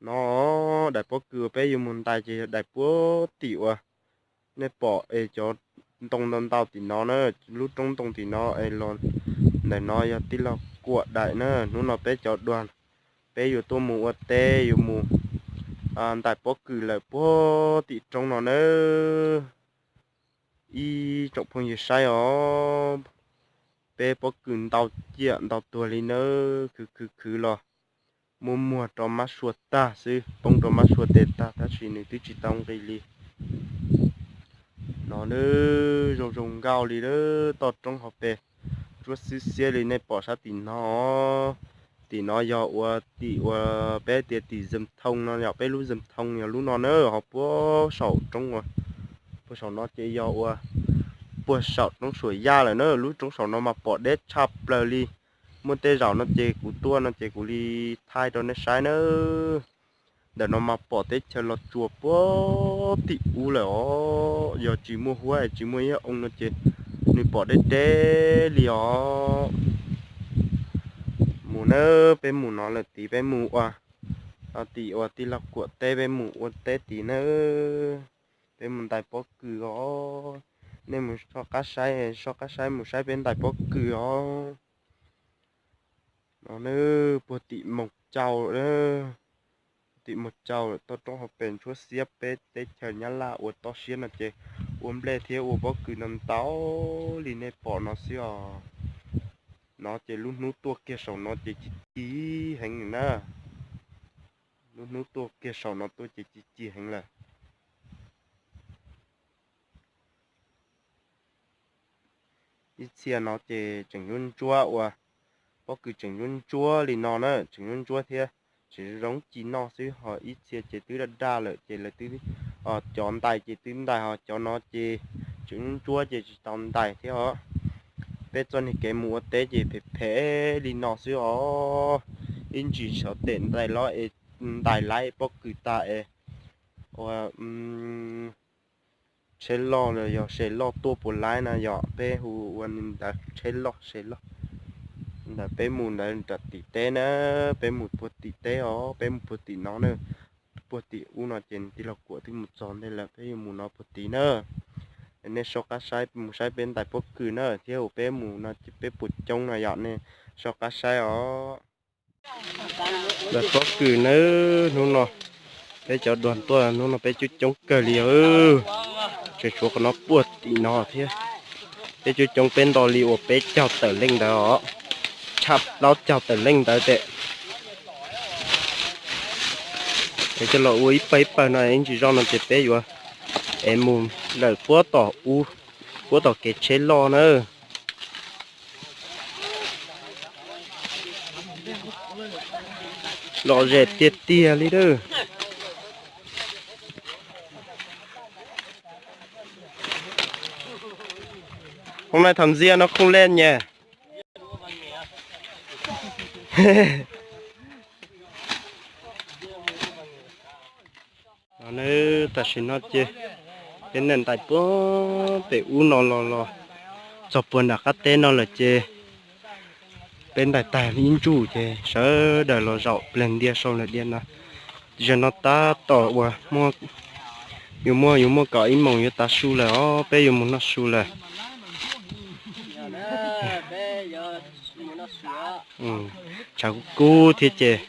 No, daim pob kws uas peb yuav mus ntais ces yog daim puag tim uas nej pom es cov ntoo ntau ntau tim no na, lub roob ntoo tim no es los ntawm no yog tij laug Kuam daim na. Hnub no peb cov dua peb yuav tuaj mus ua teb, yuav mus ntais pob kws lawm puag tim roob no na. Ib tsoom phooj ywg saib os, peb pob kws ntau ciam ntau tuag li nawb, khwv khwv khwv los muaj muag rau mab sua tag xwb, poob rau mab sua tes tag tab sis nws twb tsis tau nqis li. No nawb, zoo zoo nkauj li lawm, toj roob hauv pes ntsuab xwb xiab li nej pom sab tim no. Tim no yog ua tim uas peb tias tim Zam Thoo no, yog peb lub Zam Thoo yog lub no na, ho puag saum roob, puag saum no ces yog ua puag saum roob Suam Yaj lawm na. Lub roob saum no mas pom deb tshaj plaws li. Muaj tej zaum no ces kuv tuaj no ces kuv li thaij rau nej saib na. Ntawm no mas pom teb chaws Los Tsuas puag tim ub lawm os. Yog tsis muaj huab es tsis muaj ib oo no ces nws pom deb deb li os. Mus nawb, peb mus no lawm tid, peb mus ua tim uas tij laug Kuam teb, peb mus ua teb tid nawb. Peb mus ntais pob kws os. Nej mus soj qab saib, soj qab saib mus saib peb ntais pob kws os. No nawb, puag tim Moos Cau, tim Moos Cau toj roob hauv pes ntsuab xiab peb teb chaws Nyab Laj ua toj siab no ces ua nplej thiab ua pob kws no ntau li nej pom no xwb os. No ces lub hnub tuaj kiag saum no ces ci ci heev na. Lub hnub tuaj kiag saum no tuaj ces ci ci heev lawm. Ib txhia no ces tseem ntsuab ntsuab ua pob kws, tseem ntsuab ntsuab li no na, tseem ntsuab ntsuab thiab tseem zoo ci noj xwb, ho ib txhia ces twb daj daj lawm ces lawv twb, cov ntais ces twb ntais, ho cov no ces tseem ntsuab ntsuab ces tsis tau ntais thiab os. Peb txoj niag kev mus ua teb ces phem phem li no xwb os. Ib ntsis xyov tes ntais los es ntais laib pob kws tag es ua tsheb loj los yog se loj tuaj puas laib na, yog peb hu ua li ntawd, tsheb loj se loj. Ntawd peb mus ntawd nram tim teb na, peb mus puag tim teb os, peb mus puag tim no na. Puag tim ub no ces tij laug Kuam twb mus txog ntej lawm, peb yuav mus no puag tim na. Nej soj qab saib, mus saib peb ntais pob kws na, thiab uas peb mus no ces peb puas coob no yom, nej soj qab saib os. Ntais pob kws nawb, hnub no peb cov dua tuaj, hnub no peb coob coob kawg li os. Tseem tshuav qhov no puag tim no thiab. Peb coob coob, peb nto li uas peb caug tawm leej ntawd os, tshaj plaub caug tawm leej ntawd tes. Es coj los ua ib pawg ib pawg no, ib ntsis zoj no ces peb yuav es mus lawm puag tom ub, puag tom kev tsheb loj na. Lom zem tiag tiag li lawm. Hôm nay Thảo Diên nó không lên nhỉ? Tam sim no ces peb ntais puag pem ub no los los txog puag nram qab teb no lawm ces peb ntais tag ib ntsuj ces sawv daws los zaum pleg ntia sau lawm diam no. Zaum no tab tom uas yus muaj, yus muaj kom ib moos yuav tav su lawm os, peb yuav mus noj su lawm. Tshav kub kub thiab ces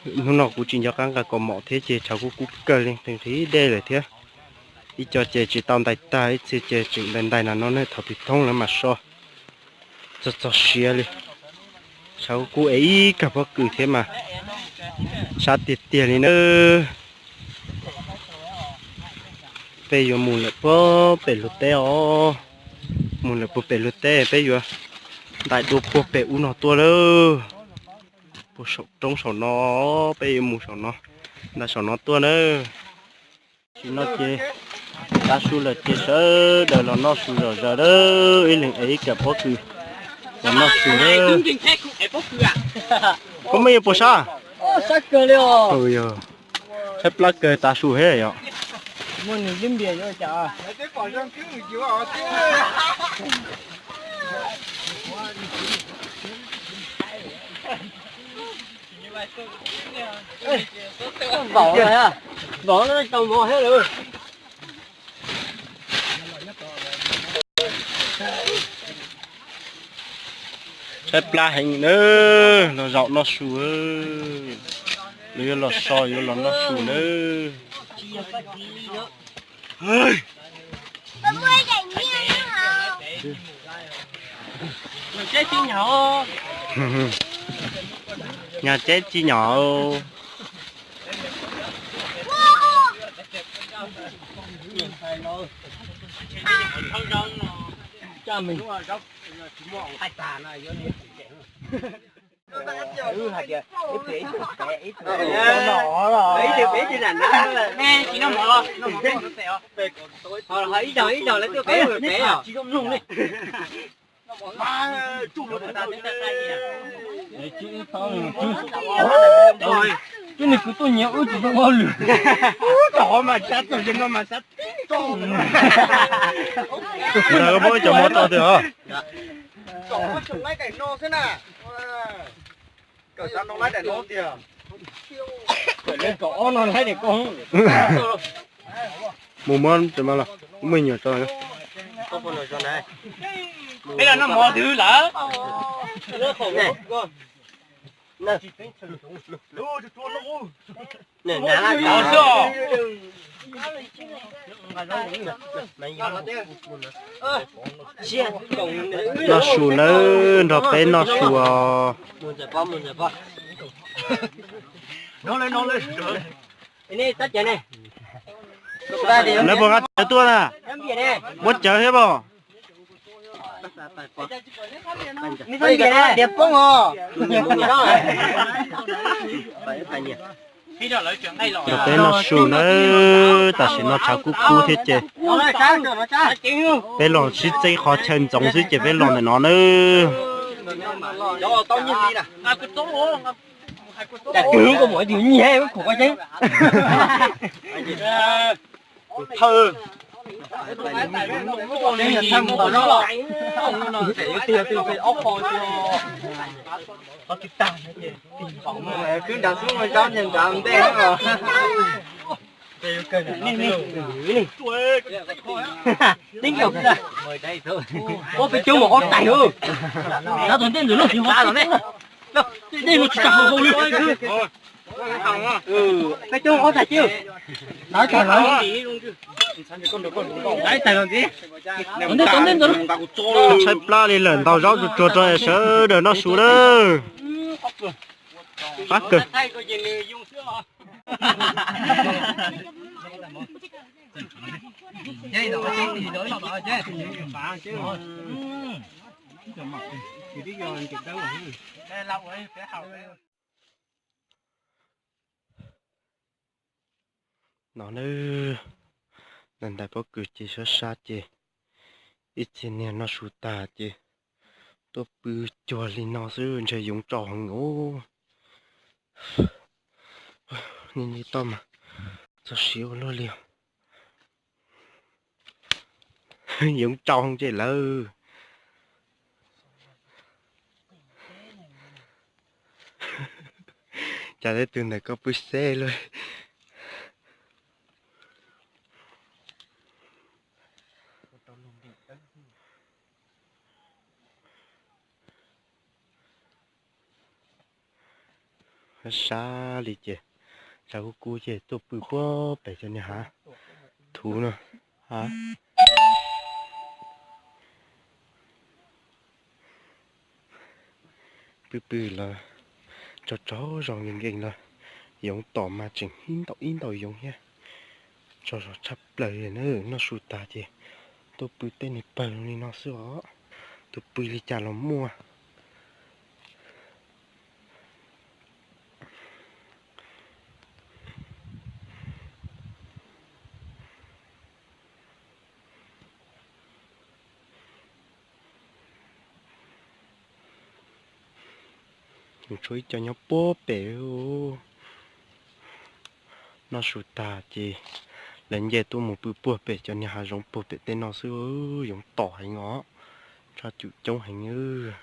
hnub no kuv tsis nco qab nqa kaus mom thiab ces tshav kub kub kawg li, qis nqhis dej lawm thiab. Ib co ces tsis tau ntais tag, ib txhia ces tseem ntais ntais no no ne, thaum twg thoob lawv mam so. Txog txog siav li, tshav kub kub es ib kawm pob kws thiab mas sab tiag tiag li nawb. Peb yuav mus lawm puag pem lug teb os, mus lawm puag pem lug teb peb yuav ntais dua puag pem ub no tuaj lawm. Puag saum roob saum no, peb yuav mus saum no, ntais saum no tuaj nawb. Tam sim no ces tav su lawm ces sawv daws los noj su zom zaws lawm, ib leeg ev ib kawm pob kws los noj su lawm. Koj muaj ib puas sab? Tshaib plab kawg tav su thiab yom. Vaum, vaum no tau mov thiab lawm. Tshaib plab heev na, los zaum noj su, los yuav los so yuav los noj su na. Nyag ceb tsis nyom. Cov niag kwv tuaj nyiag wb tsis zoo ua lwm. Ntawd muab cov mov rau tiag os. Mus muab tes mas los, muaj nyuam rau. Peb los noj mov twg lawm? Noj su nawb, nrog peb noj su os. Lawv puas nqa cawv tuaj na? Muab cawv thiab pom. Nrog peb noj su nawb, tam sim no tshav kub kub thiab ces peb los sib txeeb qhov chaw ntxoov xwb ces peb los ntawm no nawb. Ua peb coob mus ob tais, tus ntej ntawm no tsis hov, tus ntej no tsis tau hau li. Peb coob ob tais tiv. Tshaib plab li lawm, ntaus zaub tsuag tsuag rau sawv daws noj su lawm. Pab kawg. No na, ntawm ntawm pob kws ces sab sab ces ib txhia niag noj su tag ces tuaj pw cuag li no xwb ntshe yoov tsaus heev os. Niaj hnub toj mas txog siav ua luaj li os. Yoov tsaus heev ces lawv cas tej tug ntawm ko pw xeb luaj. Sab li ces tshav kub kub ces tuaj pw puag pem cov niag hav thuv no. Pw pw los tsaug tsaug zog nkees nkees los yoov tom mas tseem ib ntaus ib ntaus yoov thiab. Tsaug zog tshaj plaws li na, noj su tas ces tuaj pw tej niag pawg li no xwb os. Tus pw li cas los muaj. Tshuav ib co nyob puag pem. Noj su tag ces lawv nce tuaj mus pw puag pem cov niag hav zoov puag pem tej no xwb, yoov tom heev os, tshaj cum coob heev.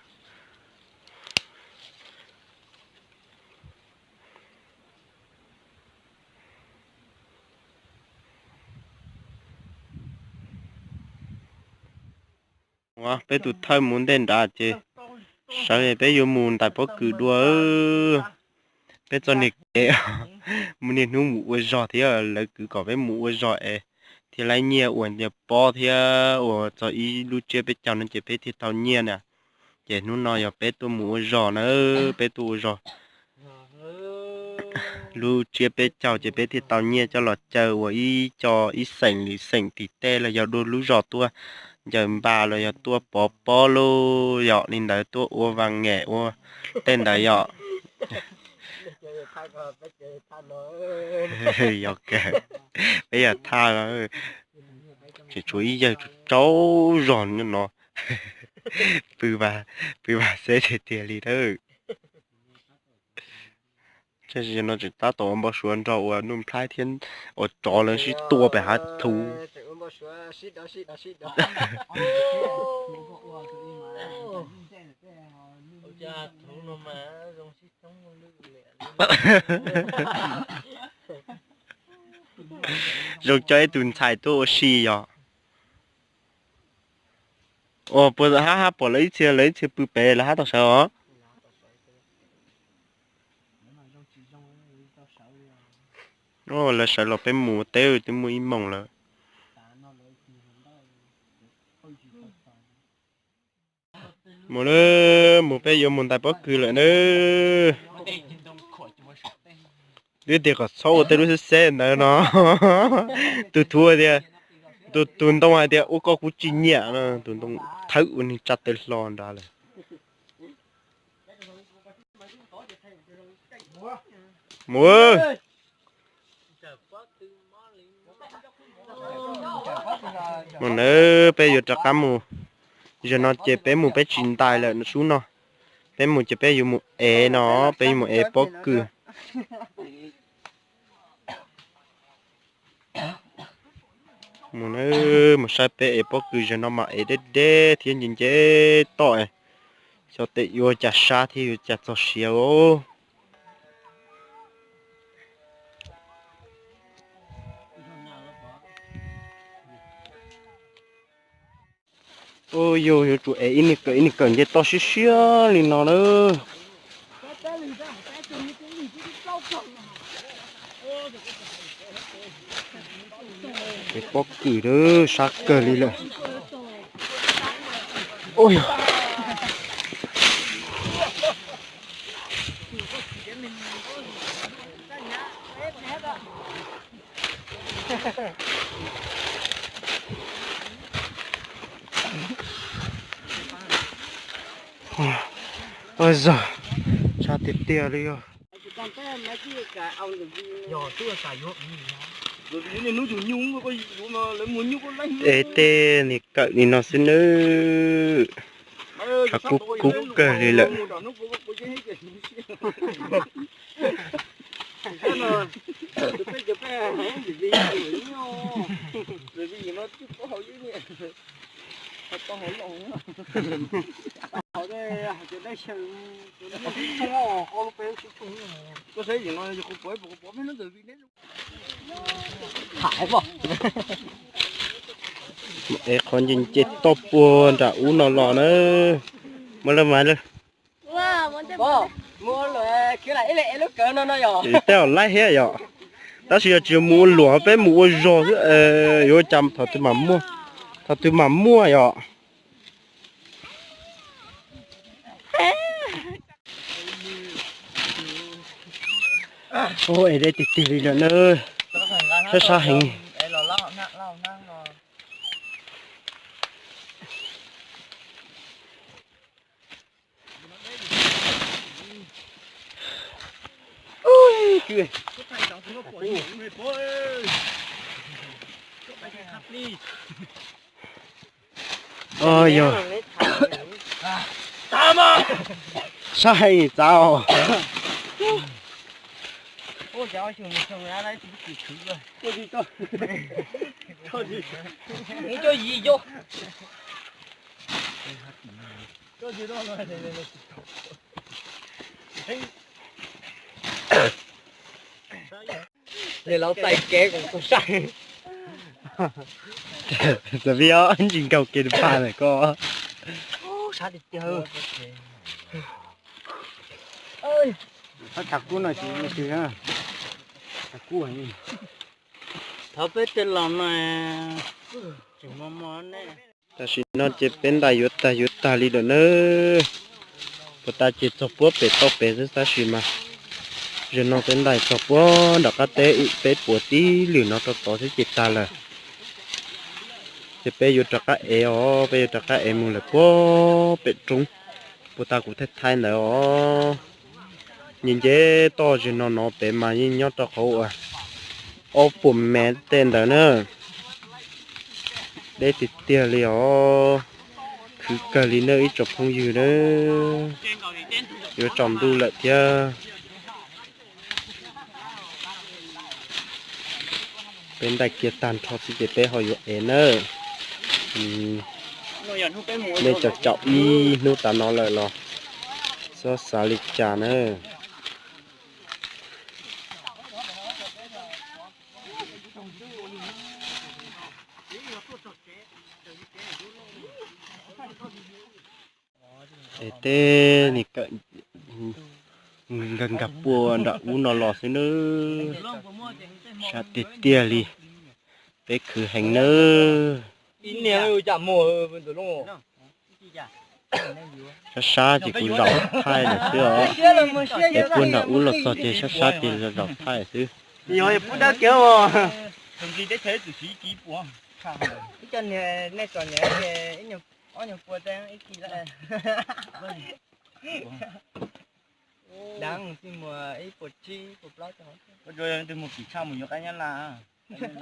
Peb tus thawj mus ntej nrad ces sawv peb yuav mus ntais pob kws dua. Peb txoj niag kev mus niaj hnub mus ua zog thiab lawv kwv kom peb mus ua zog es thiaj laib nyiaj ua nyiaj pob thiab ua txog ib lub tsiab peb caug no ces peb thiaj tau nyiaj na. Ces hnub no yog peb tuaj mus ua zog na, peb tuaj ua zog lub tsiab peb caug ces peb thiaj tau nyiaj coj los caw ua ib co ib xeem lwm xeem tim tej los yog dua lub zos tuaj ncaws npas los yog tuaj pov pob lauj, yog li ntawd tuaj ua vas ngem ua tej ntawd yom. Yog kawg, peb yog thaj, tseem tshuav ib yawg tsaug zog nyob no. Pw vas xeb tiag tiag li dawb. Tab sis no tseem tab tom ua npau suav nrog ua Nuj Nplhaib thiab ua tsov lawv sib tua pem hav thuv. Zoo coj ib tug ntxhais tuaj ua si yog. Ua puas hab hab pom lawv ib txhia, lawv ib txhia pw pem lawv hab tau sawv os. Lawv sawv los peb mus teb twb muaj ib moos lawm. Mus na, mus peb yuav mus ntais pob kws lawm na. Twb tias kom txhob ua tej lub xeb xeb ntawd no. Tus thuv tias, tus ntoo hais tias ua koj kuv tsis nyiam no, tus ntoo thawb ua niag tsa taw hlo nrad lawm. Mus. Mus na, peb yuav rov qab mus. Zaum no ces peb mus peb tsis ntais lawm sub no. Peb mus ces peb yuav mus ev no, peb yuav mus ev pob kws. Mus na, mus saib peb ev pob kws zaum no mas ev deb deb thiab nce nce toj. Xyov tes yuav cas sab thiab yuav cas txog siav os. Ua yog yuav tsum ev ib niag kawm ib niag kawm nce toj siab siab li no na. Ev pob kws sab kawg li lawm. Ua zog, tshaj tiag tiag li os. Ev tej niag kawm li no xwb nawb. Tshav kub kub kawg li lawm. Ev qhov nce nce toj puag nram ub no los na. Muab lawv mas lawm. Tej laib thiab yom. Tab sis yog tsis yog mus ua luam peb mus ua zog xwb, yuav cas thaum twg mam muaj, thaum twg mam muaj yom. Ua ev deb tiag tiag li lawm na. Sab sab heev. Yog sab heev txav os. Nws laus txais kev kuv txog sai. Txawm vim ob ntsis nkaug kev pha ntawm koj. Sab tiag tiag. Thov kub no, kub, thov peb tej los no tseem mos mos ne. Tam sim no ces peb ntais yuav tag yuav tag li lawm na. Puas tas ces txog puab pem tau pem xwb tab sis mas zaum no peb ntais txog puab nram qab teb, peb puav tib lwm no rau tod xwb ces tag lawm. Ces peb yuav rov qab ev os, peb yuav rov qab ev mus lawm puag pem roob, puas tas kuv thaij thaij ntawd os. Nce nce toj zig no no pem mas yeej nyob rau qhov uas ob puas mev tej ntawd na. Deb tiag tiag li os. Khwv kawg li na ib tsoom phooj ywg na. Yuav tsaus ntuj lawm thiab. Peb ntais kiag tag nrho xwb ces peb ho yuav ev na. Nej caum caum ib hnub tas no lawm los txhob xav li cas na. Es tej ni kawm nkag nkag puag nram ub no los xwb nawb. Sab tiag tiag li. Peb khwv heev nawb. Sab sab ces kuv zaum thaij lawm xwb os. Es puag nram ub los txog ces sab sab ces zaum thaij xwb. Mus tim tshaj mus yuav qab nyab laj. Tseem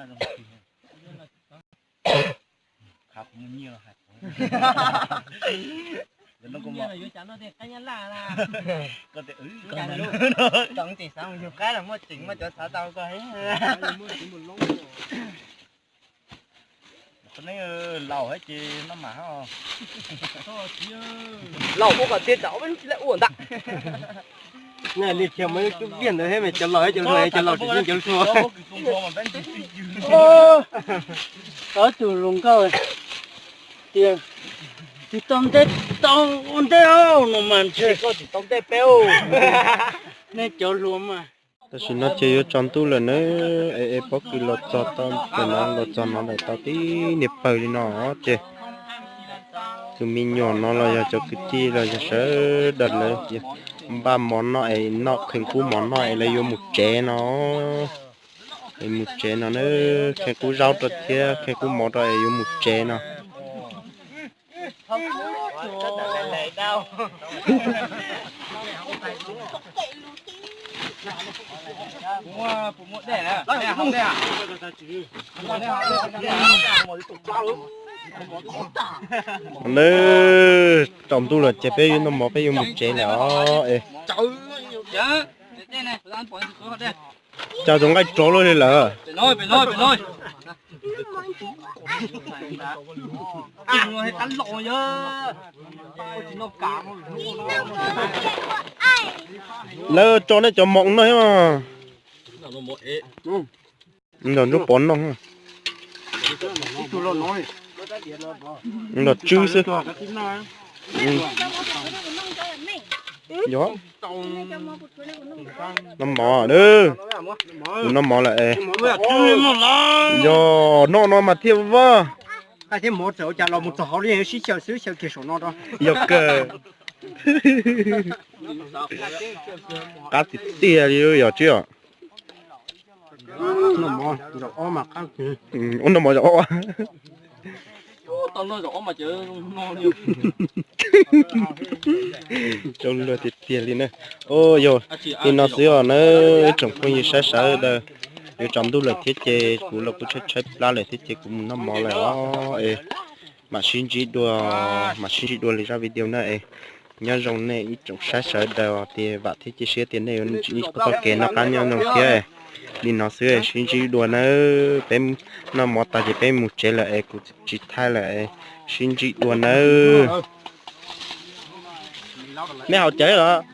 xav mus yug qaib los muaj tseem muaj cov xav tau koj. Laus ces no mas, laus ua kom tiag tsam ob peb hnub tsis laj ua ntag. Li thiaj muaj ib tug viaj ntawd thiab mas cov laus cov hluas cov laus tsis yeej cov hluas. Ob tug hluas nkauj tias tsis tau ntej tau ua ntej no mas ntshe koj tsis tau ntej peb. Nej cov hluas mas. Tam sim no ces yuav tsaus ntuj lawm na, es es pob kws los txog tau, tam no los txog no lawm tau tib niag pawg li no ces tus me nyuam no los yog cov kwv tij los yog sawv daws lawv npaj mov noj es noj, kheev kub mov noj es lawv yuav mus tsev no. Es mus tsev no na, kheev kub zaub rau thiab kheev kub mov rau es yuav mus tsev no. Nawb, tsaus ntuj lawm ces peb yuav noj mov peb yuav mus tsev lawm os. Cas tus nqaij rov luaj li lawm. Lawv tso nej cov mov no thiab mas. Nrog Ntsuab Pov noj. Nrog Tswb xwb. Yog, noj mov, kuv noj mov lawm es. Yog noj no mas thiaj vaj. Yog kawg. Qab tiag tiag li yog Tswb os. Ua noj mov zaum ob. Zoo luag tiag tiag li na. Yog li no xwb os na, tsoom phooj ywg sawv daws. Yuav tsaus ntuj lawm thiab ces kuv los kuj tshaib tshaib plab lawm thiab ces kuv mus noj mov lawm os. Es mam sib ntsib dua, mam sib ntsib dua li zaj video na es. Nyob zoo nej ib tsoom saib sawv daws tias vam thiab cia siab tias nej yuav ntsib txoj kev noj qab nyob zoo thiab. Li no xwb sib ntsib dua nawb, peb noj mov tas ces peb mus tsev lawm es kuv tsis thaij lawm es sib ntsib dua nawb. Nej haus cawv los?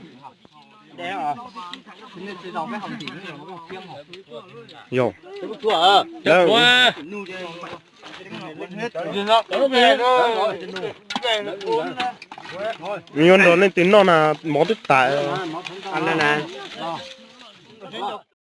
Yog. Yuav nrog leej twg noj na, mov twb tas.